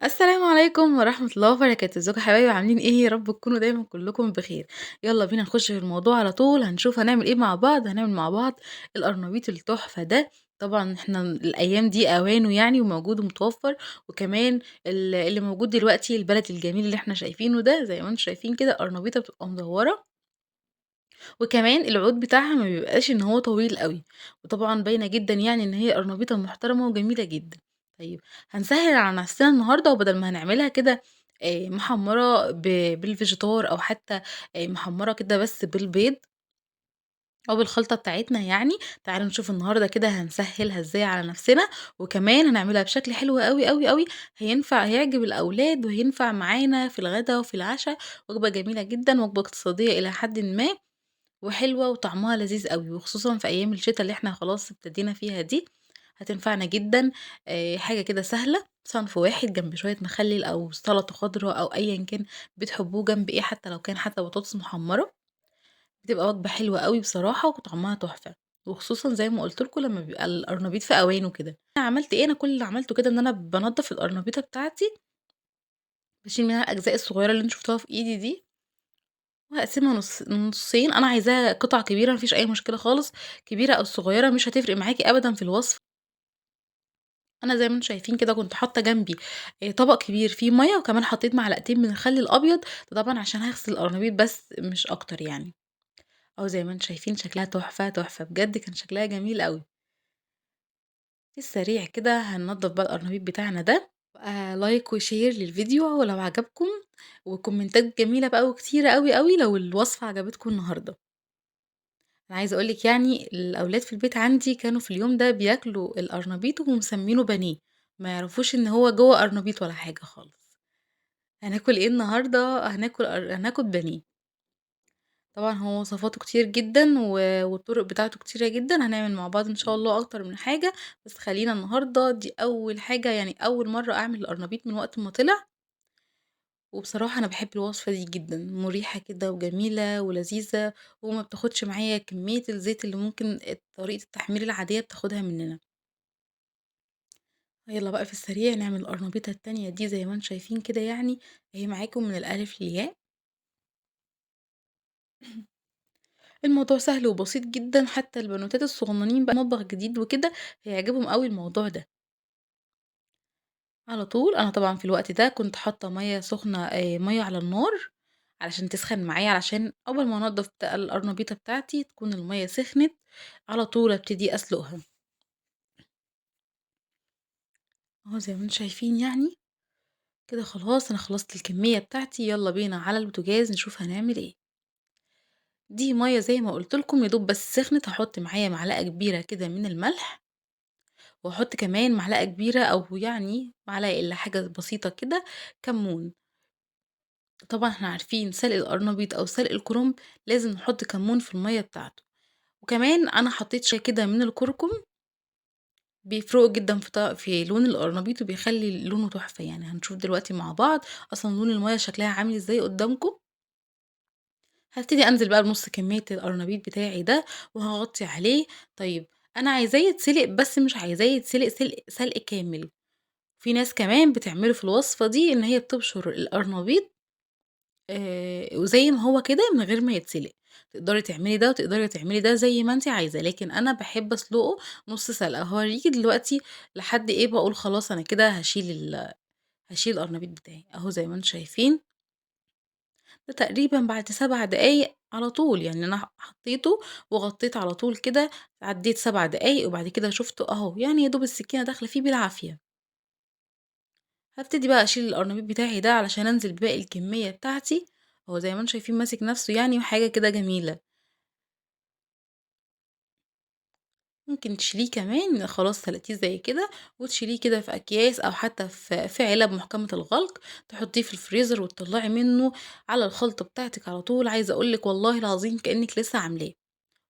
السلام عليكم ورحمة الله وبركاته. ازيكم يا حبايبي، عاملين ايه؟ يا رب تكونوا دايما كلكم بخير. يلا بينا نخش في الموضوع على طول. هنشوف هنعمل ايه مع بعض. هنعمل مع بعض القرنبيط التحفة ده. طبعا احنا الايام دي اوانه يعني، وموجود ومتوفر، وكمان اللي موجود دلوقتي البلد الجميل اللي احنا شايفينه ده، زي ما انتم شايفين كده قرنبيطة بتبقى مدورة، وكمان العود بتاعها ما بيبقاش ان هو طويل قوي، وطبعا باينة جدا يعني ان هي قرنبيطة محترمة وجميلة جدا. طيب هنسهل على نفسنا النهارده، وبدل ما هنعملها كده محمرة بالفيجيتار، او حتى محمرة كده بس بالبيض او بالخلطة بتاعتنا يعني، تعالوا نشوف النهارده كده هنسهلها ازاي على نفسنا، وكمان هنعملها بشكل حلو قوي قوي قوي، هيعجب الاولاد، وهينفع معانا في الغدا وفي العشاء. وجبة جميلة جدا، وجبة اقتصادية الى حد ما، وحلوة وطعمها لذيذ قوي، وخصوصا في ايام الشتاء اللي احنا خلاص ابتدينا فيها دي هتنفعنا جدا. حاجة كده سهلة، صنف واحد جنب شوية مخلل او سلطة خضراء او ايا كان بتحبوه جنب ايه، حتى لو كان حتى بطاطس محمرة، بتبقى وجبة حلوة قوي بصراحة وطعمها تحفة، وخصوصا زي ما قلت لكم لما بيبقى القرنبيط في اوانه كده. انا عملت ايه؟ انا كل اللي عملته كده ان انا بنضف القرنبيطة بتاعتي، بشيل منها الاجزاء الصغيرة اللي انتوا شفتوها في ايدي دي، وهقسمها نصين. انا عايزاها قطع كبيرة، مفيش اي مشكلة خالص، كبيرة او صغيرة مش هتفرق معاكي ابدا في الوصف. انا زي ما انتم شايفين كده كنت حاطه جنبي، طبق كبير فيه مية، وكمان حطيت معلقتين من الخل الابيض، ده طبعا عشان هغسل القرنبيط بس مش اكتر يعني. او زي ما انتم شايفين شكلها تحفة تحفة بجد، كان شكلها جميل قوي. في السريع كده هننضف بقى القرنبيط بتاعنا ده. like و share للفيديو ولو عجبكم، وكومنتات جميلة بقى وكتيره قوي قوي لو الوصفة عجبتكم النهارده. انا عايزه اقولك الاولاد في البيت عندي كانوا في اليوم ده بياكلوا القرنبيط ومسمينه بانيه، ما يعرفوش ان هو جوه قرنبيط ولا حاجة خالص. هناكل ايه النهارده؟ هناكل بانيه. طبعا هو وصفاته كتير جدا والطرق بتاعته كتيرة جدا، هنعمل مع بعض ان شاء الله اكتر من حاجة، بس خلينا النهارده دي اول حاجة، يعني اول مرة اعمل القرنبيط من وقت ما طلع. وبصراحة أنا بحب الوصفة دي جدا، مريحة كده وجميلة ولذيذة، وما بتاخدش معايا كمية الزيت اللي ممكن طريقة التحمير العادية بتاخدها مننا. يلا بقى في السريع نعمل القرنبيطة التانية دي زي ما انتم شايفين كده، هي معاكم من الألف للياء. الموضوع سهل وبسيط جدا، حتى البنوتات الصغننين بقى مطبخ جديد وكده هيعجبهم قوي الموضوع ده. على طول انا طبعا في الوقت ده كنت حاطه مية سخنة، مية على النار علشان تسخن معايا، علشان اول ما انضف القرنبيطه بتاعتي تكون المية سخنت على طول ابتدي اسلقها. اهو زي ما انتم شايفين كده خلاص انا خلصت الكمية بتاعتي. يلا بينا على البوتاجاز نشوف هنعمل ايه. دي مية زي ما قلت لكم يا دوب بس سخنت، هحط معايا معلقه كبيرة كده من الملح، واحط كمان معلقه كبيرة او معلقه الا حاجة بسيطة كده كمون. طبعا احنا عارفين سلق القرنبيط او سلق الكرنب لازم نحط كمون في المية بتاعته، وكمان انا حطيت شوية كده من الكركم، بيفرقوا جدا في لون القرنبيط وبيخلي لونه تحفة. هنشوف دلوقتي مع بعض اصلا لون المية شكلها عامل ازاي قدامكم. هبتدي انزل بقى بنص كمية القرنبيط بتاعي ده وهغطي عليه. طيب انا عايزاه يتسلق بس مش عايزاه يتسلق سلق كامل. في ناس كمان بتعمله في الوصفة دي ان هي بتبشر القرنبيط، وزي ما هو كده من غير ما يتسلق. تقدري تعملي ده وتقدري تعملي ده زي ما انت عايزه، لكن انا بحب اسلقه نص سلقه. هوريكي دلوقتي لحد ايه بقول خلاص انا كده هشيل القرنبيط بتاعي اهو زي ما انتم شايفين. ده تقريبا بعد 7 دقايق على طول، انا حطيته وغطيت على طول كده، عديت 7 دقايق وبعد كده شفته اهو، يا دوب السكينة داخله فيه بالعافية. هبتدي بقى اشيل القرنبيط بتاعي ده علشان انزل بباقي الكمية بتاعتي. هو زي ما انتم شايفين ماسك نفسه وحاجه كده جميلة. ممكن تشيليه كمان، خلاص سلقتيه زي كده وتشيليه كده في اكياس او حتى في علب محكمة الغلق، تحطيه في الفريزر وتطلعي منه على الخلطة بتاعتك على طول. عايزه اقولك والله العظيم كانك لسه عاملاه.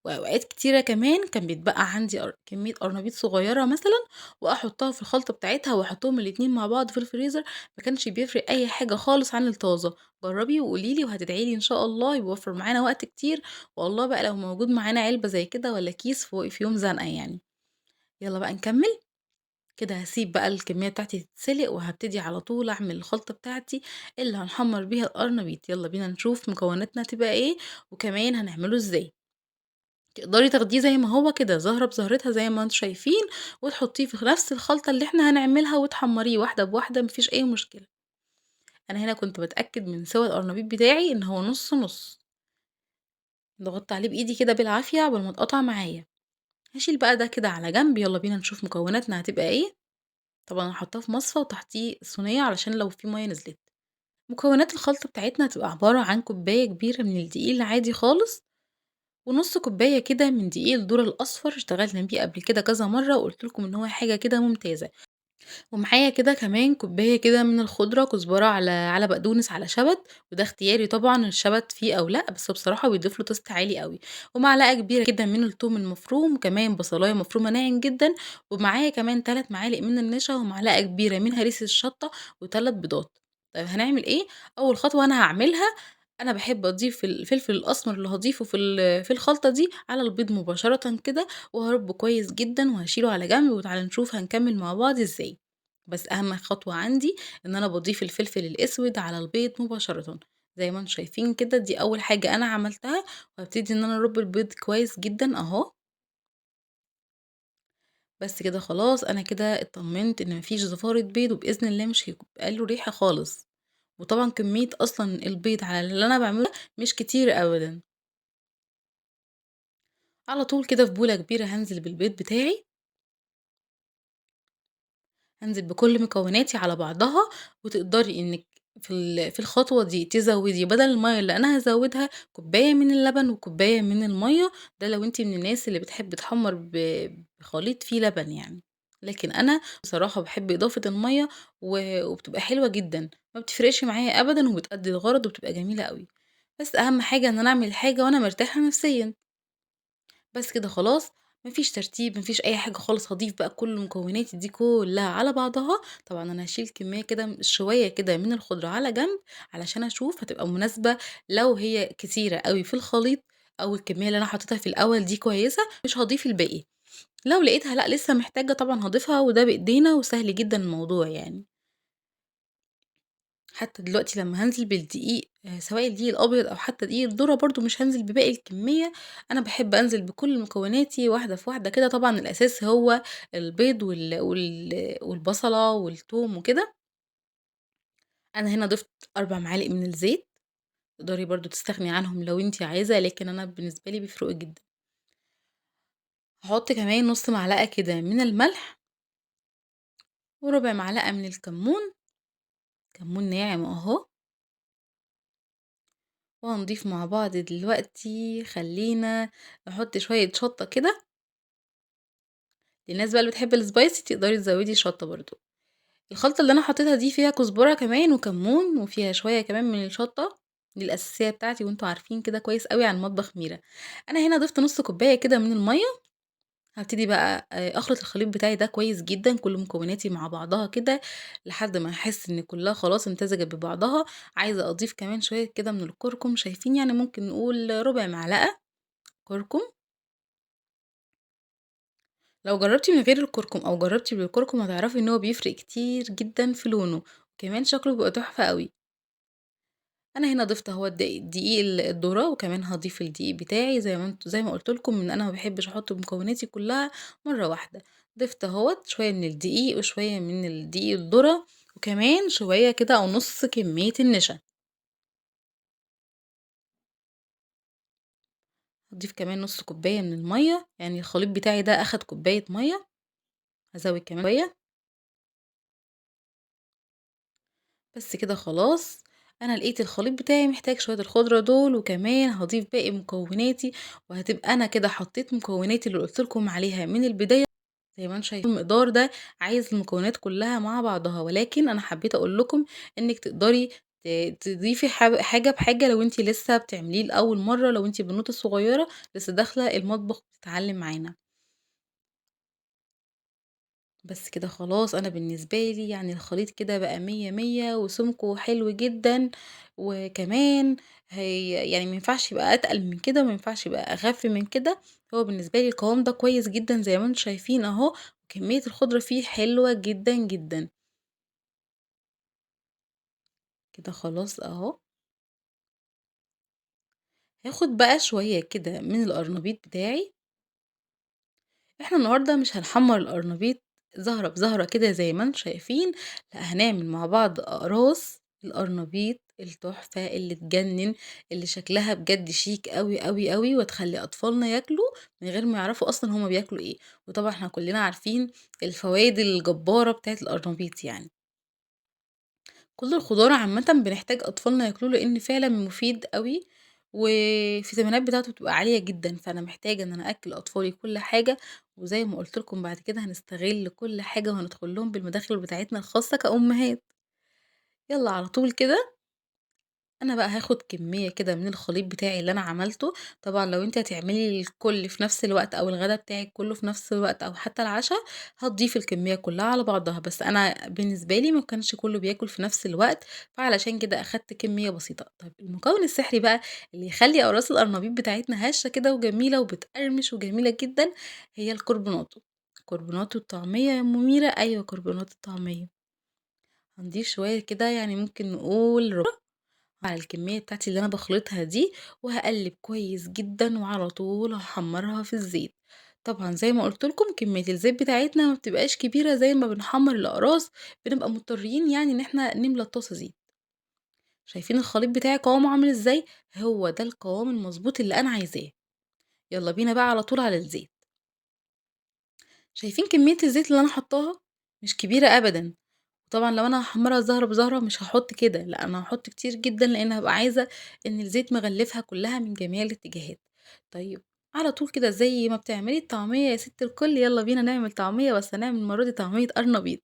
واوقات كتيرة كمان كان بيتبقى عندي كمية قرنبيط صغيرة مثلا واحطها في الخلطة بتاعتها واحطهم الاتنين مع بعض في الفريزر، ما كانش بيفرق اي حاجة خالص عن الطازة. جربي وقوليلي وهتدعيلي ان شاء الله، يوفر معانا وقت كتير والله بقى لو موجود معانا علبة زي كده ولا كيس في يوم زنقة. يلا بقى نكمل. كده هاسيب بقى الكمية بتاعتي تتسلق، وهابتدي على طول أعمل الخلطة بتاعتي اللي هنحمّر بيها القرنبيط. يالّا بينا نشوف مكوناتنا هتبقى إيه، وكمان هنعمله إزاي. تقدري تاخديه زي ما هو كده زهرة بزهرتها زي ما أنتم شايفين، وتحطيه في نفس الخلطة اللي إحنا هنعملها وتحمّريه واحدة بواحدة، ما فيش أي مشكلة. أنا هنا كنت باتأكد من سوى القرنبيط بتاعي إن هو نُص نُص. ضغطت عليه بإيدي كده بالعافية عقبال ما اتقطع معايا. هاشيل بقى ده كده على جنب. يلا بينا نشوف مكوناتنا هتبقى إيه. طبعًا أنا حاطاه في مصفى وتحتيه صينية علشان لو في مية نزلت. مكونات الخلطة بتاعتنا هتبقى عبارة عن كوباية كبيرة من الدقيق العادي خالص، ونص كوباية كده من دقيق الذرة الأصفر، اشتغلنا بيه قبل كده كذا مرة وقلت لكم إن هو حاجة كده ممتازة. ومعايا كده كمان كوباية كده من الخضرة، كزبرة على بقدونس على شبت، وده اختياري طبعًا الشبت فيه أو لأ، بس بصراحة بيضيف له تيست عالي قوي. ومعلقة كبيرة كده من التوم المفروم، وكمان بصلاية مفرومة ناعم جدًا، ومعايا كمان 3 معالق من النشا، ومعلقة كبيرة من هريسة الشطة، وتلات بيضات. طيب هنعمل إيه؟ أول خطوة أنا هاعملها، أنا باحب أضيف الفلفل الأسمر اللي هاضيفه في الخلطة دي على البيض مباشرة كده، وهربه كويس جدًا وهاشيله على جنب. وتعالوا نشوف هنكمل مع بعض إزاي. بس أهم خطوة عندي إن أنا بضيف الفلفل الأسود على البيض مباشرة زي ما انتم شايفين كده. دي أول حاجة أنا عملتها، وهبتدي إن أنا أرب البيض كويس جدا أهو. بس كده خلاص، أنا كده اطمنت إن مفيش زفارة بيض، وبإذن الله مش هيبقى له ريحة خالص. وطبعا كمية أصلا البيض على اللي أنا بعمله مش كتير أبدا. على طول كده في بولة كبيرة هنزل بالبيض بتاعي، هنزل بكل مكوناتي على بعضها. وتقدري إنك في الخطوة دي تزودي بدل المية اللي أنا هزودها كوباية من اللبن وكوباية من المية، ده لو انتي من الناس اللي بتحب تحمر بخليط فيه لبن يعني. لكن أنا بصراحة بحب إضافة المية وبتبقى حلوة جدا، ما بتفرقش معايا أبدا، وبتأدي الغرض وبتبقى جميلة قوي. بس أهم حاجة إن أنا أعمل حاجة وأنا مرتاحة نفسيا. بس كده خلاص، مفيش ترتيب مفيش أي حاجة خالص. هضيف بقى كل مكوناتي دي كلها على بعضها. طبعا أنا هشيل كمية كده شوية كده من الخضرة على جنب علشان أشوف هتبقى مناسبة لو هي كتيرة قوي في الخليط، أو الكمية اللي أنا حطيتها في الأول دي كويسة، مش هضيف الباقي. لو لقيتها لا لسه محتاجة طبعا هضيفها، وده بإيدينا وسهل جدا الموضوع يعني. حتى دلوقتي لما هنزل بالدقيق، سواء الدقيق الأبيض أو حتى دقيق الذرة، برضو مش هنزل بباقي الكمية. أنا بحب أنزل بكل مكوناتي واحدة في واحدة كده. طبعا الأساس هو البيض والبصلة والثوم وكده. أنا هنا ضفت 4 معالق من الزيت، تقدري برضو تستغني عنهم لو انتي عايزة، لكن أنا بالنسبة لي بيفرقوا جدا. هحط كمان نص معلقة كده من الملح، وربع معلقة من الكمون، كمون ناعم اهو. وهنضيف مع بعض دلوقتي، خلينا نحط شوية شطة كده. للناس بقى اللي بتحب السبايسي تقدري تزودي شطة برضو. الخلطة اللي انا حطيتها دي فيها كزبرة كمان وكمون، وفيها شوية كمان من الشطة، دي الأساسية بتاعتي وانتوا عارفين كده كويس قوي عن مطبخ ميرا. انا هنا ضفت نص كوباية كده من المية. هبتدي بقى، اخلط الخليط بتاعي ده كويس جدا، كل مكوناتي مع بعضها كده لحد ما احس ان كلها خلاص امتزجت ببعضها. عايزه اضيف كمان شويه كده من الكركم، شايفين يعني ممكن نقول ربع معلقه كركم. لو جربتي من غير الكركم او جربتي بالكركم هتعرفي ان هو بيفرق كتير جدا في لونه، وكمان شكله بيبقى تحفه قوي. انا هنا ضفت اهو دقيق الذره، وكمان هضيف الدقيق بتاعي زي ما قلت لكم ان انا ما بحبش احط مكوناتي كلها مره واحده. ضفت اهوت شويه من الدقيق وشويه من الدقيق الذره، وكمان شويه كده او نص كميه النشا. هضيف كمان نص كوبايه من الميه، يعني الخليط بتاعي ده اخد كوبايه ميه، هزود كمان شويه. بس كده خلاص، انا لقيت الخليط بتاعي محتاج شويه الخضره دول، وكمان هضيف باقي مكوناتي، وهتبقى انا كده حطيت مكوناتي اللي قلت لكم عليها من البدايه. زي ما انتم شايفين المقدار ده عايز المكونات كلها مع بعضها، ولكن انا حبيت اقول لكم انك تقدري تضيفي حاجه بحاجه لو انتي لسه بتعمليه لاول مره، لو انتي بنوته صغيره لسه داخله المطبخ بتتعلم معانا. بس كده خلاص، انا بالنسبه لي الخليط كده بقى مية مية، وسمكه حلو جدا، وكمان هي ما ينفعش يبقى اتقل من كده، وما ينفعش يبقى اخف من كده. هو بالنسبة لي القوام ده كويس جدًا زي ما أنتم شايفين أهو، وكمية الخضرة فيه حلوة جدًا، جدًا. كده خلاص أهو. هاخد بقى شوية كده من القرنبيط بتاعي. إحنا النهاردة مش هنحمر القرنبيط زهرة بزهرة كده زي ما انتم شايفين، لأ هنعمل مع بعض أقراص القرنبيط التحفة اللي تجنن، اللي شكلها بجد شيك قوي قوي قوي، وتخلي أطفالنا ياكلوا من غير ما يعرفوا أصلا هما بياكلوا إيه. وطبعا احنا كلنا عارفين الفوائد الجبارة بتاعت القرنبيط، كل الخضار عامة بنحتاج أطفالنا ياكلوه لأن فعلا مفيد قوي والفيتامينات بتاعته بتبقى عالية جدا، فأنا محتاجة إن أنا أكل أطفالي كل حاجة، وزي ما قلت لكم بعد كده هنستغل كل حاجة وهندخل لهم بالمداخل بتاعتنا الخاصة كأمهات. يلا على طول كده أنا بقى هاخد كمية كده من الخليط بتاعي اللي أنا عملته. طبعا لو انت هتعملي الكل في نفس الوقت أو الغدا بتاعك كله في نفس الوقت أو حتى العشاء هتضيفي الكمية كلها على بعضها، بس أنا بالنسبة لي ما كانش كله بياكل في نفس الوقت، فعلشان كده أخدت كمية بسيطة. طيب المكون السحري بقى اللي يخلي أقراص القرنبيط بتاعتنا هشة كده وجميلة وبتقرمش وجميلة جدا هي الكربوناتو. كربوناتو الطعمية يا أم ميرا؟ أيوة كربوناتو الطعمية. هنضيف شوية كده، ممكن نقول ربع على الكمية بتاعتي اللي أنا بخلطها دي، وهقلب كويس جدا وعلى طول هحمرها في الزيت. طبعا زي ما قلت لكم كمية الزيت بتاعتنا ما بتبقاش كبيرة زي ما بنحمر الأقراص، بنبقى مضطرين إن احنا نملى الطاسة زيت. شايفين الخليط بتاعي قوامه عامل ازاي؟ هو ده القوام المظبوط اللي أنا عايزاه. يلا بينا بقى على طول على الزيت. شايفين كمية الزيت اللي أنا حطاها؟ مش كبيرة أبدا. طبعا لو انا هحمرها زهرة بزهرة مش هحط كده، لا انا هحط كتير جدا لان هبقى عايزة ان الزيت مغلفها كلها من جميع الاتجاهات. طيب على طول كده زي ما بتعملي الطعمية يا ست الكل، يلا بينا نعمل طعمية، بس هنعمل المرة دي طعمية قرنبيط.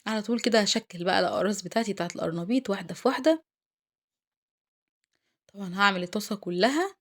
على طول كده هشكل بقى الأقراص بتاعتي بتاعت القرنبيط واحدة في واحدة. طبعا هعمل الطاسة كلها.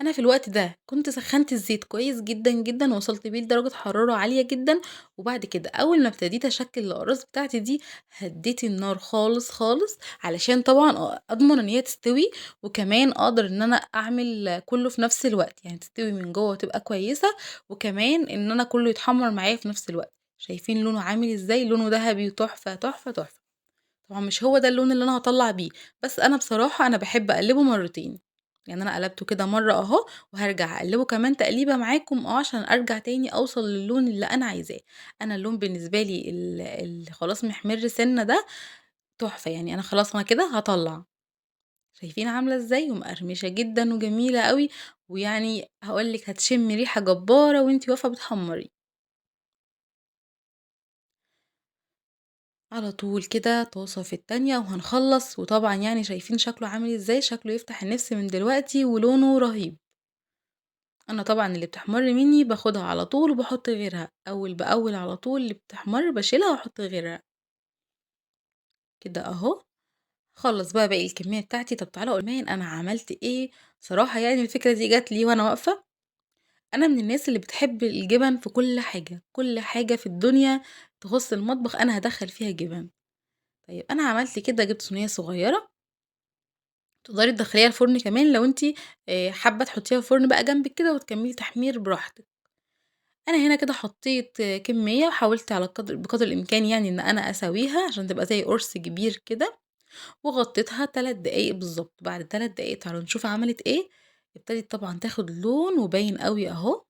انا في الوقت ده كنت سخنت الزيت كويس جدا جدا، وصلت بيه لدرجة حرارة عالية جدا، وبعد كده اول ما ابتديت اشكل الاقراص بتاعتي دي هديت النار خالص خالص، علشان طبعا اضمن ان هي تستوي، وكمان اقدر ان انا اعمل كله في نفس الوقت، يعني تستوي من جوه وتبقى كويسة، وكمان ان انا كله يتحمر معايا في نفس الوقت. شايفين لونه عامل ازاي؟ لونه ذهبي وتحفة تحفة تحفة. طبعا مش هو ده اللون اللي انا هطلع بيه، بس انا بصراحة بحب اقلبه مرتين، انا قلبته كده مرة اهو، وهرجع اقلبه كمان تقليبة معاكم عشان ارجع تاني اوصل للون اللي انا عايزاه. انا اللون بالنسبة لي اللي خلاص محمر سنة ده تحفة، انا خلاص انا كده هطلع. شايفين عاملة ازاي؟ ومقرمشة جدا وجميلة قوي، ويعني هقولك هتشمي ريحة جبارة وانتي واقفة بتحمري. على طول كده طاسة في التانية وهنخلص. وطبعا شايفين شكله عامل ازاي؟ شكله يفتح النفس من دلوقتي ولونه رهيب. انا طبعا اللي بتحمر مني باخدها على طول وبحط غيرها اول باول، على طول اللي بتحمر بشيلها واحط غيرها كده اهو. خلص بقى باقي الكمية بتاعتي. طب تعالوا اقول لكم انا عملت ايه. صراحة الفكرة دي جات لي وانا واقفة. انا من الناس اللي بتحب الجبن في كل حاجة، كل حاجة في الدنيا تخص المطبخ انا هدخل فيها جبن. طيب انا عملت كده، جبت صينية صغيرة تقدري تدخليها الفرن كمان لو انتي، حابة تحطيها في الفرن بقى جنبك كده وتكملي تحمير براحتك. انا هنا كده حطيت كمية وحاولت على بقدر الامكان ان انا اسويها عشان تبقى زي قرص كبير كده، وغطيتها 3 دقايق بالظبط. بعد 3 دقايق تعالوا نشوف عملت ايه. ابتدت طبعا تاخد لون وباين قوي اهو.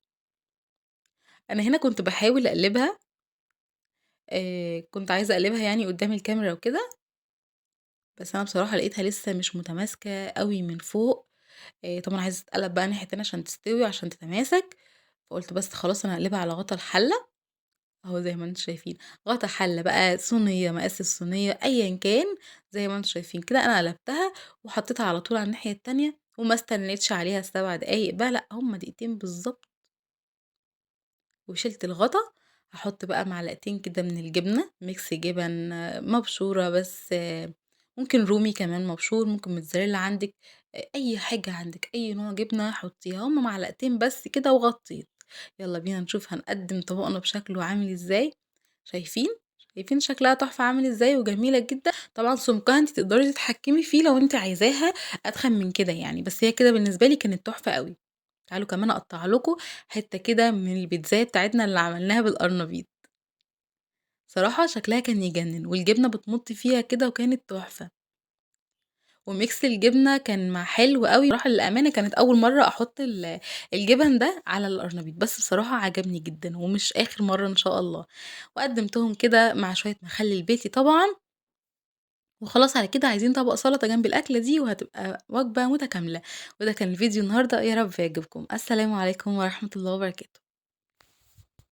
انا هنا كنت بحاول اقلبها، كنت عايزة اقلبها قدام الكاميرا وكده، بس انا بصراحة لقيتها لسه مش متماسكة قوي من فوق. طبعا عايزة تتقلب بقى ناحية تانية عشان تستوي وعشان تتماسك، فقلت بس خلاص انا هقلبها على غطا الحلة اهو زي ما انتم شايفين. غطا حلة بقى، صينية، مقاس الصينية، ايا كان، زي ما انتم شايفين كده انا قلبتها وحطيتها على طول على الناحية التانية، وما استنيتش عليها 7 دقايق بقى، لا هما دقيقتين بالظبط. وشلت الغطا. هحط بقى معلقتين كده من الجبنة، ميكس جبن مبشورة بس، ممكن رومي كمان مبشور، ممكن موتزاريلا عندك، اي حاجة عندك، اي نوع جبنة حطيها، هما معلقتين بس كده وغطيت. يلا بينا نشوف هنقدم طبقنا بشكله عامل ازاي. شايفين؟ شايفين شكلها تحفة عامل إزاي وجميلة جدًا. طبعًا سمكها أنتِ تقدري تتحكمي فيه لو أنتِ عايزاها أتخن من كده يعني، بس هي كده بالنسبة لي كانت تحفة أوي. تعالوا كمان أقطع لكم حتة كده من البيتزاية بتاعتنا اللي عملناها بالقرنبيط. صراحة شكلها كان يجنن، والجبنة بتمط فيها كده وكانت تحفة. و mix الجبنة كان مع حلو أوي. بصراحة للأمانة كانت أول مرة أحط الجبن ده على القرنبيط، بس بصراحة عجبني جدًا ومش آخر مرة إن شاء الله. وقدمتهم كده مع شوية مخلل بيتي طبعًا. وخلاص على كده عايزين طبق سلطة جنب الأكلة دي وهتبقى وجبة متكاملة. وده كان الفيديو النهاردة، يا رب يعجبكم. السلام عليكم ورحمة الله وبركاته.